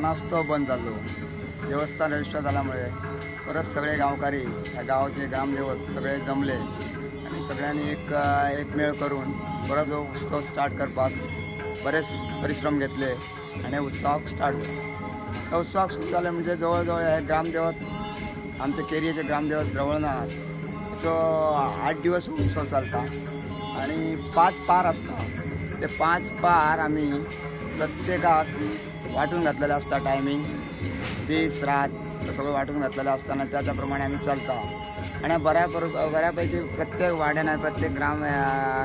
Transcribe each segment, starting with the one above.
कारणास्तव बंद जाल्लो. देवस्थान रजिस्टर जाल्यामुळे परत सगळे गांवकारी ह्या गांवचे ग्रामदेवत सगळे जमले आनी सगळ्यांनी एक एकमेळ करून परत हो उत्सव स्टार्ट करपाक बरेच परिश्रम घेतले आनी उत्सवाक स्टार्ट जालो. त्या उत्सवाक सुरू जाले म्हणजे जवळ जवळ हे ग्रामदेवत आमचे केरयेचे ग्रामदेवत रवळनाथ तो 8 दिवस उत्सव चलता आनी 5 पार आसता. ते 5 पार आमी प्रत्येकाक वांटून घातलेले आसता. टायमींग दीस रात सगळं वांटून घातलेलं असताना त्याच्या प्रमाणे आमी चलता आनी बऱ्यापैकी प्रत्येक वाड्यान प्रत्येक ग्राम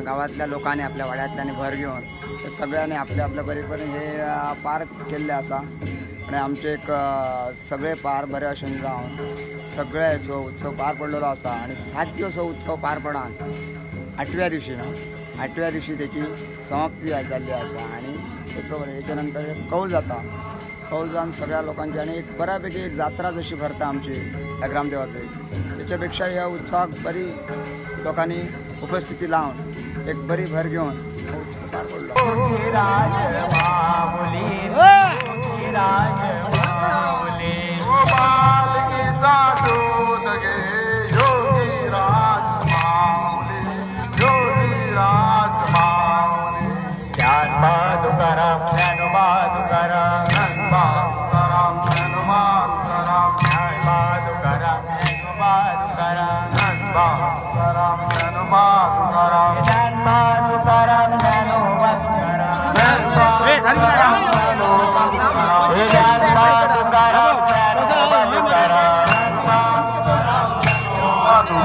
गांवांतल्या लोकांनी आपल्या वाड्यांतल्यानी भर घेवन ते सगळ्यांनी आपल्या आपल्या बरेपण हे पार केल्ले आसा. आनी आमचे एक सगळे पार बरे भशेन जावन सगळे हेचो उत्सव पार पडलेलो आसा. आनी 7 दिवस हो उत्सव पार पडान 8व्या दिवशी न्हू 8व्या दिवशी तेची समाप्ती जाल्ली आसा. आनी उत्सव हेच्या नंतर कौल जाता. कौल जावन सगळ्या लोकांची आनी एक बऱ्यापैकी एक जात्रा जशी भरता आमची ह्या ग्रामदेवातली त्याच्यापेक्षा ह्या उत्सवाक बरी लोकांनी उपस्थिती लावन एक बरी भर घेवन हो उत्सव पार पडलो.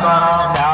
Ram.